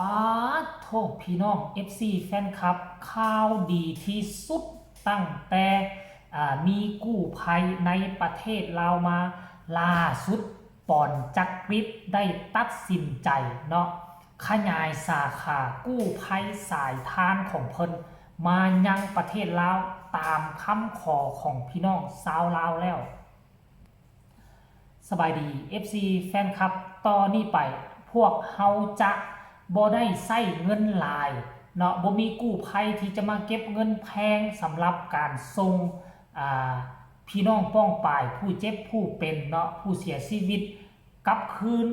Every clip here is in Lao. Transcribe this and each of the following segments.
ປາດໂທ້ ພີ່ນ້ອງ ເອັຟຊີ ແຟນຄລັບ ຂ່າວດີທີ່ສຸດ ຕັ້ງແຕ່ ອາ ມີກູ້ໄພໃນປະເທດລາວມາ ລ່າສຸດ ປອນຈັກກຣິດ ໄດ້ຕັດສິນໃຈເນາະ ຂະຫຍາຍສາຂາກູ້ໄພສາຍທານຂອງເພິ່ນ ມາຍັງປະເທດລາວ ຕາມຄຳຂໍຂອງພີ່ນ້ອງຊາວລາວແລ້ວ. ສະບາຍດີ ເອັຟຊີ ແຟນຄລັບ, ຕໍ່ນີ້ໄປ ພວກເຮົາຈະບໍ່ໄດ້ໃຊ້ເງິນຫຼາຍເນາະ, ບໍ່ມີກູ້ໄພທີ່ຈະມາເກັບເງິນແພງສຳລັບການສົ່ງ ອາ ພີ່ນ້ອງປ້ອງປາຍ ຜູ້ເຈັບຜູ້ເປັນເນາະ, ຜູ້ເສຍຊີວິດ ກັບຄືນ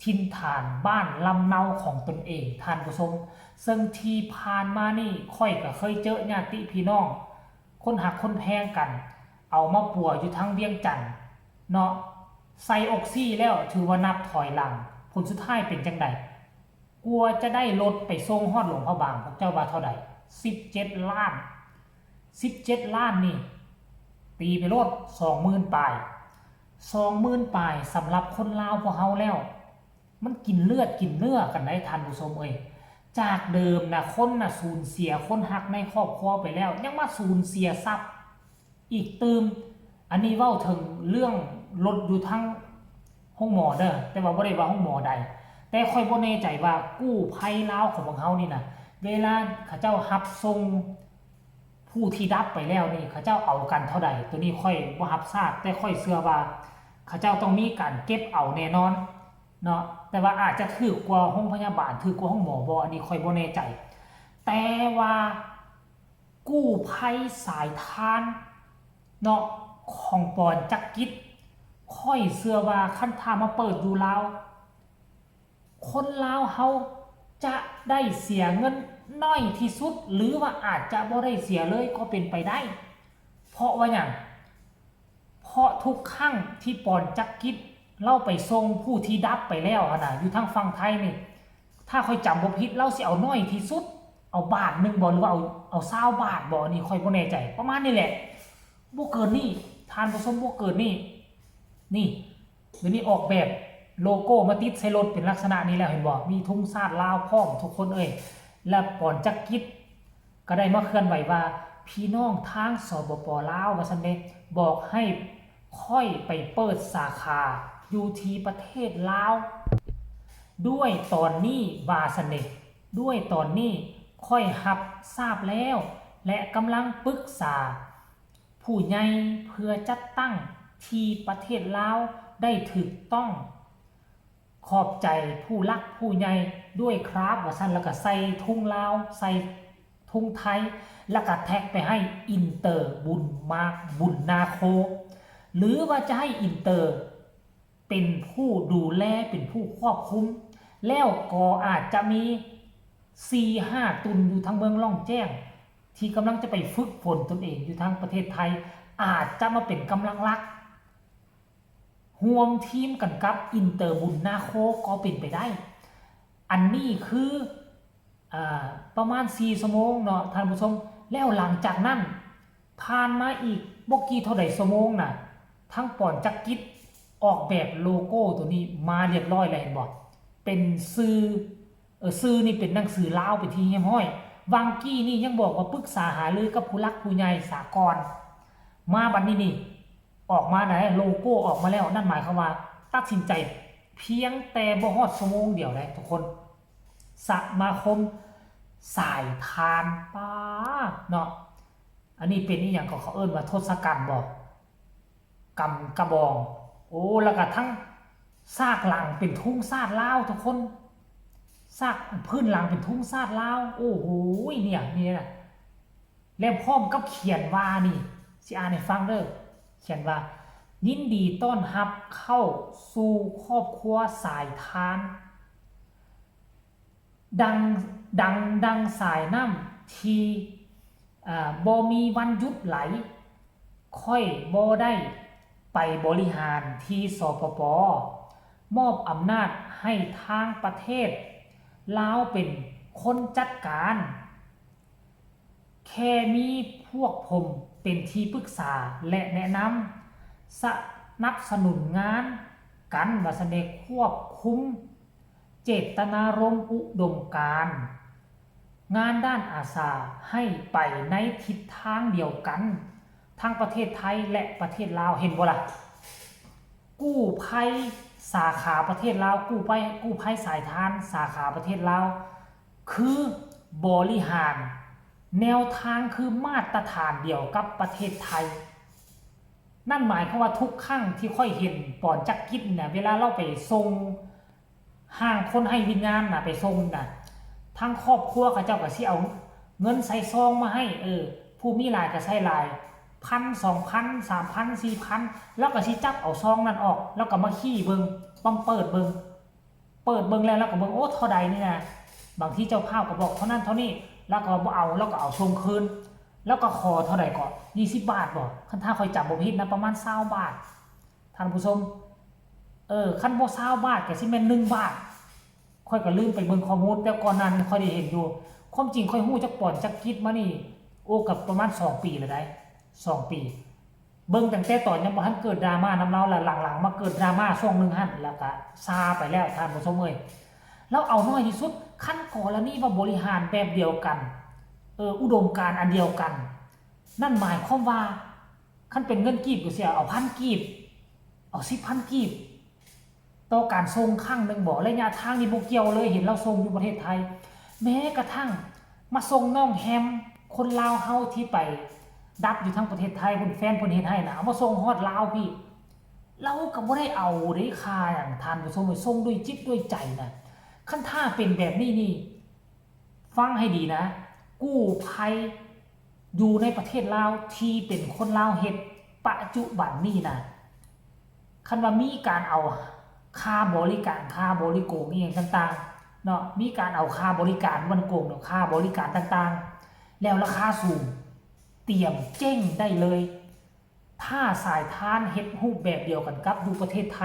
ຖິ່ນຖານບ້ານລຳເນົາຂອງຕົນເອງ ທ່ານຜູ້ຊົມ. ເຊິ່ງທີ່ຜ່ານມານີ້ ຂ້ອຍກໍເຄີຍເຈີຍາດຕິພີ່ນ້ອງ ຄົນຮັກຄົນແພງກັນ ເອົາມາປົວຢູ່ທາງວຽງຈັນເນາະ, ໃສ່ອົກຊີແລ້ວຖືວ່ານັບຖອຍຫຼັງ. ຜົນສຸດທ້າຍເປັນຈັ່ງໃດ? ກວ່າຈະໄດ້ລົດໄປສົ່ງຮອດຫຼວງພະບາງ ພວກເຈົ້າວ່າເທົ່າໃດ? ສິບເຈັດລ້ານ. ສິບເຈັດລ້ານນີ້ ຕີໄປໂລດ ສອງໝື່ນປາຍ. ສອງໝື່ນປາຍ ສຳລັບຄົນລາວພວກເຮົາແລ້ວ ມັນກິນເລືອດກິນເນື້ອກັນໄດ໋ ທ່ານຜູ້ຊົມເອີຍ. ຈາກເດີມນະ ຄົນນະສູນເສຍຄົນຮັກໃນຄອບຄົວໄປແລ້ວ ຍັງມາສູນເສຍຊັບອີກຕື່ມ. ອັນນີ້ເວົ້າເຖິງເລື່ອງລົດຢູ່ທາງໂຮງໝໍເດີ ແຕ່ວ່າບໍ່ໄດ້ວ່າໂຮງໝໍໃດ. ແຕ່ຂ້ອຍບໍ່ແນ່ໃຈວ່າກູ້ໄພລາວຂອງພວກເຮົານີ້ນະ ເວລາເຂົາເຈົ້າຮັບສົ່ງຜູ້ທີ່ດັບໄປແລ້ວນີ້ ເຂົາເຈົ້າເອົາກັນເທົ່າໃດ ໂຕນີ້ຂ້ອຍບໍ່ຮັບຊາບ, ແຕ່ຂ້ອຍເຊື່ອວ່າເຂົາເຈົ້າຕ້ອງມີການເກັບເອົາແນ່ນອນເນາະ. ແຕ່ວ່າອາດຈະຖືກກວ່າໂຮງພະຍາບານ ຖືກກວ່າໂຮງໝໍບໍ່ ອັນນີ້ຂ້ອຍບໍ່ແນ່ໃຈ. ແຕ່ວ່າກູ້ໄພສາຍທານເນາະ ຂອງປອນຈັກກິດ ຂ້ອຍເຊື່ອວ່າຄັນຖ້າມາເປີດຢູ່ລາວ ຄົນລາວເຮົາຈະໄດ້ເສຍເງິນໜ້ອຍທີ່ສຸດ ຫຼືວ່າອາດຈະບໍ່ໄດ້ເສຍເລີຍກໍເປັນໄປໄດ້. ເພາະວ່າຫຍັງ? ເພາະທຸກຄັ້ງທີ່ປອນຈັກກິດລາວໄປສົ່ງຜູ້ທີ່ດັບໄປແລ້ວຫັ້ນນະ ຢູ່ທາງຝັ່ງໄທນີ້ ຖ້າຂ້ອຍຈຳບໍ່ຜິດ ລາວຊິເອົາໜ້ອຍທີ່ສຸດ ເອົາບາດໜຶ່ງບໍ ຫຼືວ່າເອົາ ເອົາຊາວບາດບໍ ອັນນີ້ຂ້ອຍບໍ່ແນ່ໃຈ ປະມານນີ້ແຫຼະ ບໍ່ເກີນນີ້ ທ່ານຜູ້ຊົມ ບໍ່ເກີນນີ້. ນີ້ ດຽວນີ້ອອກແບບໂລໂກ້ມາຕິດໃສ່ລົດເປັນລັກສະນະນີ້ແລ້ວ ເຫັນບໍ່? ມີທຸງຊາດລາວພ້ອມທຸກຄົນເອີຍ ແລະ ປອນຈັກກິດກໍໄດ້ມາເຄື່ອນໄຫວວ່າ ພີ່ນ້ອງທາງ ສປປ ລາວ ວ່າຊັ້ນເດ ບອກໃຫ້ຂ້ອຍໄປເປີດສາຂາຢູ່ທີ່ປະເທດລາວດ້ວຍຕອນນີ້ ວ່າຊັ້ນເດ. ດ້ວຍຕອນນີ້ຂ້ອຍຮັບຊາບແລ້ວ ແລະ ກຳລັງປຶກສາ ຜູ້ໃຫຍ່ເພື່ອຈັດຕັ້ງທີ່ປະເທດລາວໄດ້ຖືກຕ້ອງ. ຂອບໃຈຜູ້ຫຼັກຜູ້ໃຫຍ່ດ້ວຍຄາບ ວ່າຊັ້ນ ແລ້ວກໍໃສ່ທຸງລາວ ໃສ່ທຸງໄທ ແລ້ວກໍແທັກໄປໃຫ້ອິນເຕີບຸນມາ ບຸນນາໂຄ ຫຼືວ່າຈະໃຫ້ອິນເຕີ ເປັນຜູ້ດູແລ ເປັນຜູ້ຄວບຄຸມ ແລ້ວກໍອາດຈະມີສີ່ຫ້າຕຸນຢູ່ທາງເມືອງລ່ອງແຈ້ງ ທີ່ກຳລັງຈະໄປຝຶກຝົນຕົນເອງຢູ່ທາງປະເທດໄທ ອາດຈະມາເປັນກຳລັງຫຼັກ ຮ່ວມທີມກັນກັບອິນເຕີບຸນນາໂຄກໍເປັນໄປໄດ້. ອັນນີ້ຄື ອ່າ ປະມານສີ່ຊົ່ວໂມງເນາະທ່ານຜູ້ຊົມ. ແລ້ວຫຼັງຈາກນັ້ນ ຜ່ານມາອີກບໍ່ກີ່ເທົ່າໃດຊົ່ວໂມງນະ ທາງປອນຈັກກິດອອກແບບໂລໂກ້ໂຕນີ້ມາລຽບຮ້ອຍແລ້ວ ເຫັນບໍ່? ເປັນຊື່ ເອີ ຊື່ນີ້ເປັນໜັງສືລາວເປັນທີ່ຮຽບຮ້ອຍ. ຫວ່າງກີ້ນີ້ຍັງບອກວ່າປຶກສາຫາລືກັບຜູ້ຫຼັກຜູ້ໃຫຍ່ສາກອນ. ມາບັດນີ້ນີ້ ອອກມາໄດ໋ ໂລໂກ້ອອກມາແລ້ວ. ນັ້ນໝາຍຄວາມວ່າຕັດສິນໃຈພຽງແຕ່ບໍ່ຮອດຊົ່ວໂມງດຽວໄດ໋ທຸກຄົນ. ສະມາຄົມສາຍທານ ປາດເນາະ. ອັນນີ້ເປັນອີ່ຫຍັງກໍ ເຂົາເອີ້ນວ່າທົດສະກັນບໍ? ກຳ ກະບອງ. ໂອ້ ແລ້ວກະທັງສາກຫຼັງເປັນທຸງຊາດລາວທຸກຄົນ. ສາກພື້ນຫຼັງເປັນທຸງຊາດລາວ. ໂອ້ໂຫ ເນຍ ເນຍ. ແລ້ວພ້ອມກັບຂຽນວ່ານີ້ ຊິອ່ານໃຫ້ຟັງເດີ້. ຂຽນວ່າ ຍິນດີຕ້ອນຮັບເຂົ້າສູ່ຄອບຄົວສາຍທານ ດັ່ງ ດັ່ງ ດັ່ງສາຍນ້ຳທີ່ ເອີ ບໍ່ມີວັນຢຸດໄຫຼ. ຂ້ອຍບໍ່ໄດ້ໄປບໍລິຫານທີ່ ສປປ ມອບອຳນາດໃຫ້ທາງປະເທດລາວເປັນຄົນຈັດການ. ແຄ່ມີພວກຜົມເປັນທີ່ປຶກສາ ແລະ ແນະນຳ ສະໜັບສະໜູນງານກັນ ວ່າຊັ້ນເດ ຄວບຄຸມ ເຈດຕະນາລົມ ອຸດົມການ ງານດ້ານອາສາໃຫ້ໄປໃນທິດທາງດຽວກັນ ທັງປະເທດໄທ ແລະ ປະເທດລາວ. ເຫັນບໍ່ລະ? ກູ້ໄພສາຂາປະເທດລາວ, ກູ້ໄພ, ກູ້ໄພສາຍທານສາຂາປະເທດລາວ ຄືບໍລິຫານແນວທາງ ຄືມາດຕະຖານດຽວກັບປະເທດໄທ. ນັ້ນໝາຍຄວາມວ່າທຸກຄັ້ງທີ່ຂ້ອຍເຫັນປອນຈັກກິດນະ ເວລາລາວໄປສົ່ງຮ່າງຄົນໄຮ້ວິນຍານນະ ໄປສົ່ງນະ ທາງຄອບຄົວເຂົາເຈົ້າກໍຊິເອົາເງິນໃສ່ຊອງມາໃຫ້ ເອີ ຜູ້ມີຫຼາຍກໍໃສ່ຫຼາຍ ພັນ ສອງພັນ ສາມພັນ ສີ່ພັນ ລາວກໍຊິຈັບເອົາຊອງນັ້ນອອກ ລາວກໍມາຄີ້ເບິ່ງ ມາເປີດເບິ່ງ ເປີດເບິ່ງແລ້ວ ລາວກໍເບິ່ງ ໂອ້ ເທົ່າໃດນີ້ນະ ບາງທີເຈົ້າພາບກໍບອກເທົ່ານັ້ນເທົ່ານີ້ ລາວກໍບໍ່ເອົາ ລາວກໍເອົາສົ່ງຄືນ ລາວກໍຂໍເທົ່າໃດເກາະ ຍີ່ສິບບາດບໍ ຄັນຖ້າຂ້ອຍຈຳບໍ່ຜິດນະ ປະມານຊາວບາດ ທ່ານຜູ້ຊົມ ເອີ ຄັນບໍ່ຊາວບາດກໍຊິແມ່ນໜຶ່ງບາດ ຂ້ອຍກໍລືມໄປເບິ່ງຂໍ້ມູນ ແຕ່ກ່ອນໜ້ານີ້ຂ້ອຍໄດ້ເຫັນຢູ່ ຄວາມຈິງຂ້ອຍຮູ້ຈັກປອນຈັກກິດມານີ້ ໂອ້ ກໍປະມານສອງປີແລ້ວໃດ໋ ສອງປີ ເບິ່ງຕັ້ງແຕ່ຕອນຍັງບໍ່ທັນເກີດດຣາມານຳລາວ ແລ້ວຫຼັງໆມາເກີດດຣາມາຊ່ວງໜຶ່ງຫັ້ນ ແລ້ວກະຊາໄປແລ້ວ ທ່ານຜູ້ຊົມເອີຍ ລາວເອົາໜ້ອຍທີ່ສຸດ ຄັນກໍລະນີວ່າບໍລິຫານແບບດຽວກັນ ເອີ ອຸດົມການອັນດຽວກັນ ນັ້ນໝາຍຄວາມວ່າ ຄັນເປັນເງິນກີບກໍຊິເອົາພັນກີບ ເອົາສິບພັນກີບ ຕໍ່ການສົ່ງຄັ້ງໜຶ່ງບໍ ໄລຍະທາງນີ້ບໍ່ກ່ຽວເລີຍ ເຫັນລາວສົ່ງຢູ່ປະເທດໄທ ແມ້ກະທັ້ງມາສົ່ງນ້ອງແຮມ ຄົນລາວເຮົາທີ່ໄປດັບຢູ່ທາງປະເທດໄທພຸ້ນ ແຟນເພິ່ນເຮັດໃຫ້ນະ ເອົາມາສົ່ງຮອດລາວພີ້ ລາວກໍບໍ່ໄດ້ເອົາເດ້ຄ່າຫຍັງ ທ່ານຜູ້ຊົມເອີຍ ສົ່ງດ້ວຍຈິດດ້ວຍໃຈນະ ຄັນຖ້າເປັນແບບນີ້ນີ້ ຟັງໃຫ້ດີນະ ກູ້ໄພຢູ່ໃນປະເທດລາວທີ່ເປັນຄົນລາວເຮັດປະຈຸບັນນີ້ນະ ຄັນວ່າມີການເອົາຄ່າບໍລິການ ຄ່າບໍລິໂກງອີ່ຫຍັງຕ່າງໆເນາະ ມີການເອົາຄ່າບໍລິການ ບໍ່ແມ່ນໂກງດອກ ຄ່າບໍລິການຕ່າງໆ ແລ້ວລາຄາສູງ ຕຽມເຈັ້ງໄດ້ເລີຍ. ຖ້າສາຍທານເຮັດຮູບແບບດຽວກັນກັບຢູ່ປະເທດໄທ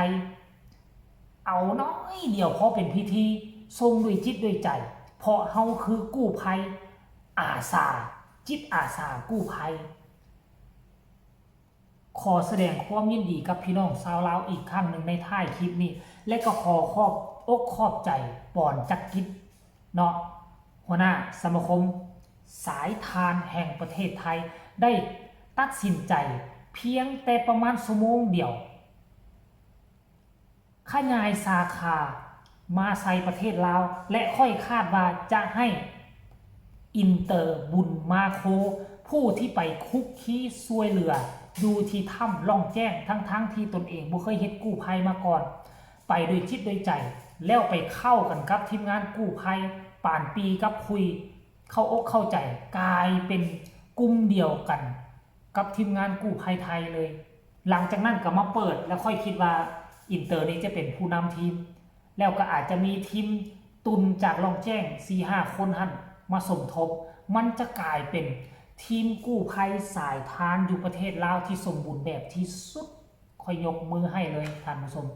ເອົາໜ້ອຍດຽວພໍເປັນພິທີ ສົ່ງດ້ວຍຈິດດ້ວຍໃຈ ເພາະເຮົາຄືກູ້ໄພ ອາສາ ຈິດອາສາກູ້ໄພ. ຂໍສະແດງຄວາມຍິນດີກັບພີ່ນ້ອງຊາວລາວອີກຄັ້ງໜຶ່ງໃນທ້າຍຄລິບນີ້ ແລະ ກໍຂໍຂອບອົກຂອບໃຈປອນຈັກກິດ ເນາະ ຫົວໜ້າສະມາຄົມສາຍທານແຫ່ງປະເທດໄທ ໄດ້ຕັດສິນໃຈພຽງແຕ່ປະມານຊົ່ວໂມງດຽວ ຂະຫຍາຍສາຂາມາໃສ່ປະເທດລາວ ແລະ ຂ້ອຍຄາດວ່າຈະໃຫ້ອິນເຕີບຸນມາໂຄ ຜູ້ທີ່ໄປຄຸກຄີຊ່ວຍເຫຼືອຢູ່ທີ່ຖ້ຳລ່ອງແຈ້ງ ທັງໆທີ່ຕົນເອງບໍ່ເຄີຍເຮັດກູ້ໄພມາກ່ອນ ໄປໂດຍຈິດໂດຍໃຈ ແລ້ວໄປເຂົ້າກັນກັບທີມງານກູ້ໄພ ປານປີກັບຄຸຍ ເຂົ້າອົກເຂົ້າໃຈ ກາຍເປັນກຸ່ມດຽວກັນກັບທີມງານກູ້ໄພໄທເລີຍ. ຫຼັງຈາກນັ້ນກໍມາເປີດ ແລ້ວຂ້ອຍຄິດວ່າອິນເຕີນີ້ຈະເປັນຜູ້ນຳທີມ ແລ້ວກໍອາດຈະມີທີມຕຸນຈາກລ່ອງແຈ້ງສີ່ຫ້າຄົນຫັ້ນມາສົມທົບ ມັນຈະກາຍເປັນທີມກູ້ໄພສາຍທານຢູ່ປະເທດລາວທີ່ສົມບູນແບບທີ່ສຸດ. ຂ້ອຍຍົກມືໃຫ້ເລີຍທ່ານຜູ້ຊົມ.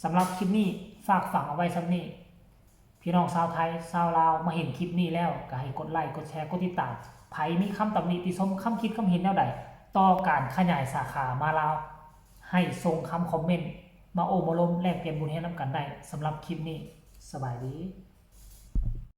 ສຳລັບຄລິບນີ້ຝາກຝັງເອົາໄວ້ສ່ຳນີ້. ພີ່ນ້ອງຊາວໄທ ຊາວລາວ ມາເຫັນຄລິບນີ້ແລ້ວ ກໍໃຫ້ກົດໄລ ກົດແຊ ກົດຕິດຕາມ. ໃຜມີຄຳຕຳໜິຕິຊົມ ຄຳຄິດຄຳເຫັນແນວໃດຕໍ່ການຂະຫຍາຍສາຂາມາລາວ ໃຫ້ສົ່ງຄຳຄອມເມັນມາໂອ້ມາລົມ ແລກປ່ຽນບົດຮຽນນຳກັນໄດ້. ສຳລັບຄລິບນີ້ ສະບາຍດີ.